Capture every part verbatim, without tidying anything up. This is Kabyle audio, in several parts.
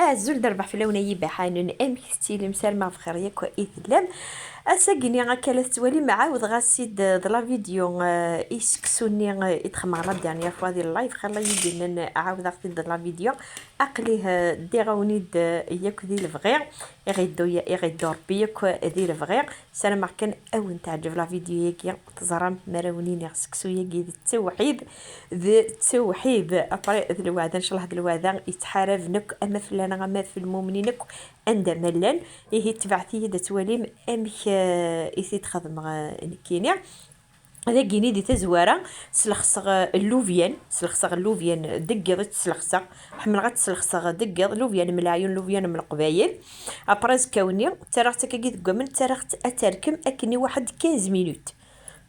Azul d rrbeḥ fell-awen ay ibaḥanen, amek tettilim? Sarmeɣ bxir yakk i tellam. Ass-agi-ni akka la tettwalim, ɛawdeɣ-as-id d la vidéo, eh, i seksu-nni, eh, i d-xedmeɣ la dernière fois di live, xilla yi-d-yennan ɛawdeɣ-t-id d la vidéo. Aql-i, eh, ddiɣ-awen-id, eh, yakk di lebɣi, iɣ iddu, iɣ iddu Rebbi yakk di lebɣi. Sarameɣ kan awen teɛǧeb la vidéo-yagi, teẓram mi ara wen-iniɣ seksu-yagi d ttewḥid, d ttewḥid. Après d lweɛda, ncallah d lweɛda yettḥaraben akk, ama fell-aneɣ ama f lmumnin akk anda ma llan. Ihi tebɛet-iyi-d ad twalim amek, eh, i t-id-xedmeɣ, eh, nekkini. Dagini di tazwara slexseɣ, eh, llubyan, slexseɣ llubyan deg yiḍ i tt-slexseɣ. Ḥemmleɣ ad tt-slexseɣ deg yiḍ, llubyan m leɛyun, llubyan m leqbayel. Après azekka-nni ttarraɣ-tt akkagi deg waman, ttarraɣ-tt ad terkem akken i waḥed quinze minutes.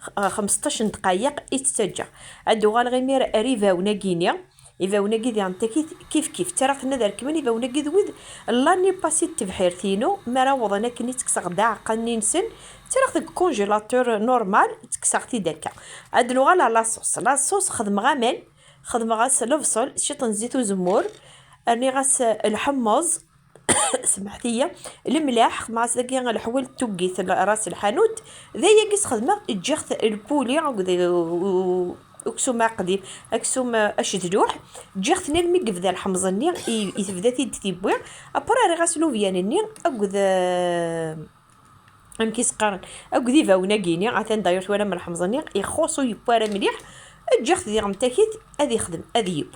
X-, xmesṭac n ddqayeq i tt-ttaǧǧaɣ. Ad d-uɣaleɣ imir ar ibawen-agi-ni. Ibawen-agi diɣen takit kif kif. Ttarraɣ-ten ad rekmen ibawen-agi d wid l'année passée d tebḥirt-inu. Mi ara awḍen akken i ttekkseɣ-d aɛeqqa-nni-nsen, ttarraɣ-t deg congélateur normal, ttekkseɣ-t-id akka. Ad nuɣal ar la sauce. La sauce xedmeɣ aman, xedmeɣ-as lebṣel, ciṭ n zzit uzemmur, rniɣ-as lḥemmeẓ, semḥet-iyi, lemlaḥ, xedmeɣ-as dagi leḥwal n tuggit, l-, ras lḥanut. D ayagi s-xedmeɣ, ǧǧiɣ-t lpuli akked u-, u-, uksum aqdim, aksum, eh, acedluḥ, ǧǧiɣ-ten almi yebda lḥemẓ-nni, i, i tebda-t-id tiwwi. Après rriɣ-as lubyan-nni akked, eh, amek i s-qqaren, akked ibawen-agi-ni, atan d'ailleurs twalam lḥemẓ-nni, ixuṣ ur yewwi ara mliḥ, ǧǧiɣ-t diɣen takit ad ixdem, ad yeww.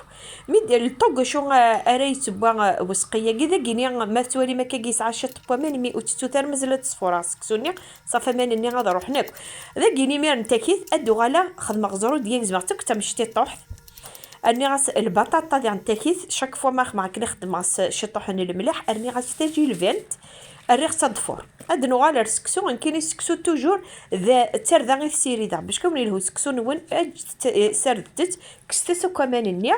Mi d-, lṭug acu, eh, ara yettewwa, eh, wesqi-agi, dagini ma tettwalim akkagi yesɛa ciṭ n waman, mi ur tettut ara mazal ad tesfureɣ seksu-nni, ṣaf aman-nni ad ruḥen akk. Dagini imir n takit ad d-uɣaleɣ xedmeɣ ẓrud, yagzmeɣ-tt akk d tamectiṭuḥt. Rniɣ-as lbaṭaṭa diɣen takit, chaque fois ma xedmeɣ akken i xeddmeɣ s ciṭuḥ n lemleḥ, rniɣ-as tajilbant, rriɣ-tt ad tfur. Ad nuɣal ar seksu, nekkini seksu toujours d, d tarda i t-ssirideɣ, bac kan yelhu seksu-nwen, ǧǧet-t, eh, sardet-t, kkset-as akk aman-nni.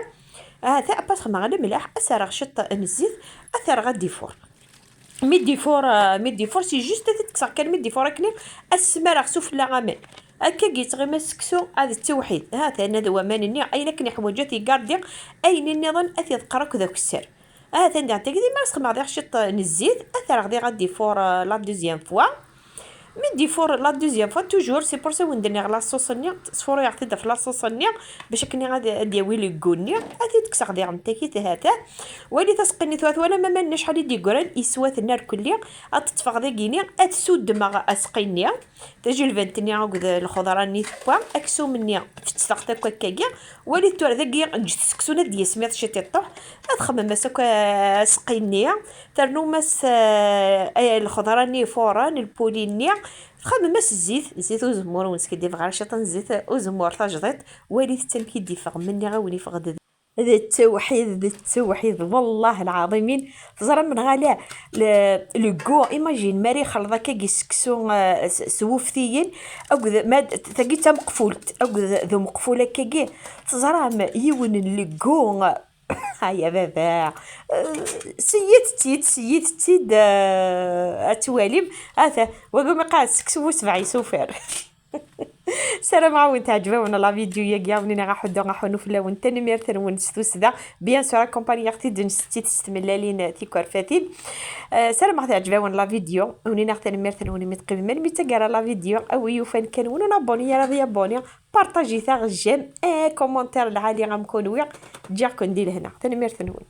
Ahat, après xedmeɣ lemleḥ, ad s-rreɣ ciṭ n zzit, ad t-rreɣ ad d-ifur. Mi d-ifur, eh, mi d-ifur, c'est juste ad t-kkseɣ kan mi d-ifur akken ad s-smareɣ sufella aman. Akka i yettɣima seksu ad d ttewḥid. Ha-t-an ad waman-nni, ayen akken iḥwaǧ ad t-igardi, ayen nniḍen ad t-iḍeqqer akk d akessar. Ha-t-an diɣ tagi, di mi ara s-xedmeɣ diɣ ciṭ n zzit, ad t-rreɣ diɣ ad d-ifur, eh, la deuxième fois. Mi d-ifur la deuxième fois, toujours, c'est pour ça wen-d-nniɣ la sauce-nni, sfuruyeɣ-t-id ɣef la sauce-nni, bac akken ad, ad d-yawi le goût-nni, ad t-id-kkseɣ diɣen takit, ha-t-an. Walit aseqqi-nni tura, twalam aman-nni acḥal i d-yeggran, yeswa-ten irkelli, ad t-ṭṭfeɣ dagini, ad suddmeɣ aseqqi-nni, tajilbant-nni akked lxeḍra-nni tewwa, aksum-nni fettseɣ-t akk akkagi, walit tura dagi, ǧǧet seksu-nni ad d-yismiḍ ciṭiṭuḥ, ad xemmem-as akk aseqqi-nni, ternum-as, eh, eh, lxeḍra-nni ifuren, lpuli-nni, txemmem-as zzit, zzit uzemmur, ur neskiddibeɣ ara ciṭ n zzit uzemmur tajdiṭ, walit amek i d-iffeɣ, menniɣ-awen iffeɣ-d d ttewḥid, d ttewḥid, wallah lɛaḍimin, teẓram neɣ ala, le, le goût, imagine, mi ara yexleḍ akkagi seksu, eh, s, s wuftiyen, akked, ma d, tagi d tameqfult, akked d umeqful akkagi, teẓram, yiwen n le goût, ay a baba, eh, seyyit-tt-id, seyyit-tt-id, eh, ad twalim, ata, wagi mi qqaren seksu bu sebɛa isufar. Sarameɣ-awen teɛǧeb-awen la vidéo-yagi, awen-iniɣ aḥuddu aḥunu fell-awen, tanemmirt-nwen s tussda. Bien sûr, accompagneɣ-t-id n setti s tmellalin tikerfatin. Eh, sarameɣ teɛǧeb-awen la vidéo, awen-iniɣ tanemmirt-nwen imi teqqimem almi d taggara la vidéo, a wi yufan kan win ur nabuni ara ad yabuni, partagit-aɣ, j'aime, eh, commentaire lɛali am kunwi, ǧǧiɣ-ken di lehna. Tanemmirt-nwen.